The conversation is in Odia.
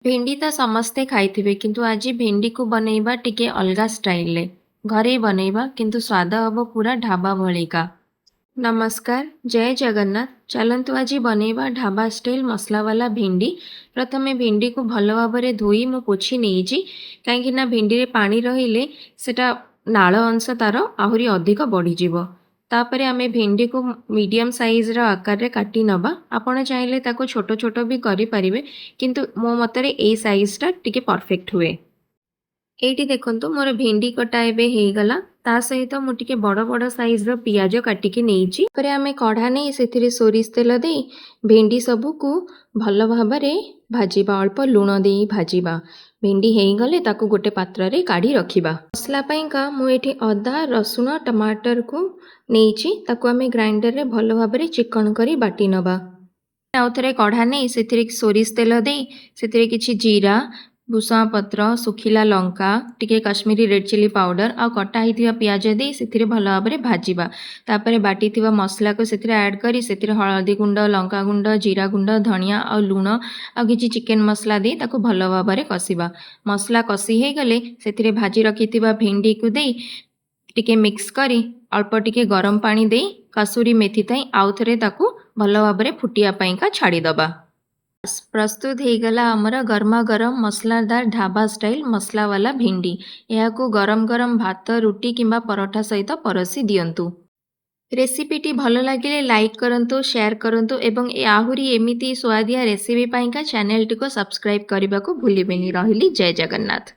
ଭେଣ୍ଡି ତ ସମସ୍ତେ ଖାଇଥିବେ, କିନ୍ତୁ ଆଜି ଭେଣ୍ଡିକୁ ବନେଇବା ଟିକେ ଅଲଗା ଷ୍ଟାଇଲରେ। ଘରେ ବନେଇବା, କିନ୍ତୁ ସ୍ୱାଦ ହେବ ପୁରା ଢାବା ଭଳିକା। ନମସ୍କାର, ଜୟ ଜଗନ୍ନାଥ। ଚାଲନ୍ତୁ ଆଜି ବନେଇବା ଢାବା ଷ୍ଟାଇଲ୍ ମସଲାବାଲା ଭେଣ୍ଡି। ପ୍ରଥମେ ଭେଣ୍ଡିକୁ ଭଲ ଭାବରେ ଧୋଇ ମୁଁ ପୋଛି ନେଇଛି, କାହିଁକିନା ଭେଣ୍ଡିରେ ପାଣି ରହିଲେ ସେଟା ନାଳ ଅଂଶ ତାର ଆହୁରି ଅଧିକ ବଢ଼ିଯିବ। ତାପରେ ଆମେ ଭେଣ୍ଡିକୁ ମିଡ଼ିୟମ୍ ସାଇଜ୍ର ଆକାରରେ କାଟି ନେବା। ଆପଣ ଚାହିଁଲେ ତାକୁ ଛୋଟ ଛୋଟ ବି କରିପାରିବେ, କିନ୍ତୁ ମୋ ମତରେ ଏଇ ସାଇଜ୍ଟା ଟିକେ ପରଫେକ୍ଟ ହୁଏ। ଏଇଠି ଦେଖନ୍ତୁ, ମୋର ଭେଣ୍ଡି କଟା ଏବେ ହେଇଗଲା। ତା ସହିତ ମୁଁ ଟିକେ ବଡ଼ ବଡ଼ ସାଇଜ୍ର ପିଆଜ କାଟିକି ନେଇଛି। ତାପରେ ଆମେ କଢ଼ା ନେଇ ସେଥିରେ ସୋରିଷ ତେଲ ଦେଇ ଭେଣ୍ଡି ସବୁକୁ ଭଲ ଭାବରେ ଭାଜିବା, ଅଳ୍ପ ଲୁଣ ଦେଇ ଭାଜିବା। ଭେଣ୍ଡି ହେଇଗଲେ ତାକୁ ଗୋଟେ ପାତ୍ରରେ କାଢ଼ି ରଖିବା। ମସଲା ପାଇଁକା ମୁଁ ଏଠି ଅଦା, ରସୁଣ, ଟମାଟରକୁ ନେଇଛି। ତାକୁ ଆମେ ଗ୍ରାଇଣ୍ଡରରେ ଭଲ ଭାବରେ ଚିକଣ କରି ବାଟି ନେବା। ଆଉ ଥରେ କଢ଼ା ନେଇ ସେଥିରେ ସୋରିଷ ତେଲ ଦେଇ ସେଥିରେ କିଛି ଜିରା, ଭୃଷଙ୍ଗା ପତ୍ର, ଶୁଖିଲା ଲଙ୍କା, ଟିକେ କାଶ୍ମୀରୀ ରେଡ଼୍ ଚିଲି ପାଉଡ଼ର ଆଉ କଟା ହେଇଥିବା ପିଆଜ ଦେଇ ସେଥିରେ ଭଲ ଭାବରେ ଭାଜିବା। ତାପରେ ବାଟିଥିବା ମସଲାକୁ ସେଥିରେ ଆଡ଼୍ କରି ସେଥିରେ ହଳଦୀ ଗୁଣ୍ଡ, ଲଙ୍କା ଗୁଣ୍ଡ, ଜିରା ଗୁଣ୍ଡ, ଧନିଆ ଆଉ ଲୁଣ ଆଉ କିଛି ଚିକେନ୍ ମସଲା ଦେଇ ତାକୁ ଭଲ ଭାବରେ କଷିବା। ମସଲା କଷି ହେଇଗଲେ ସେଥିରେ ଭାଜି ରଖିଥିବା ଭେଣ୍ଡିକୁ ଦେଇ ଟିକେ ମିକ୍ସ କରି ଅଳ୍ପ ଟିକେ ଗରମ ପାଣି ଦେଇ କସୁରୀ ମେଥି ଦେଇ ଆଉ ଥରେ ତାକୁ ଭଲ ଭାବରେ ଫୁଟିବା ପାଇଁକା ଛାଡ଼ିଦେବା। ପ୍ରସ୍ତୁତ ହେଇଗଲା ଆମର ଗରମା ଗରମ ମସଲାଦାର ଢାବା ଷ୍ଟାଇଲ୍ ମସଲାବାଲା ଭେଣ୍ଡି। ଏହାକୁ ଗରମ ଗରମ ଭାତ, ରୁଟି କିମ୍ବା ପରଠା ସହିତ ପରସି ଦିଅନ୍ତୁ। ରେସିପିଟି ଭଲ ଲାଗିଲେ ଲାଇକ୍ କରନ୍ତୁ, ସେୟାର କରନ୍ତୁ ଏବଂ ଆହୁରି ଏମିତି ସୁଆଦିଆ ରେସିପି ପାଇଁକା ଚ୍ୟାନେଲଟିକୁ ସବସ୍କ୍ରାଇବ୍ କରିବାକୁ ଭୁଲିବେନି। ରହିଲି, ଜୟ ଜଗନ୍ନାଥ।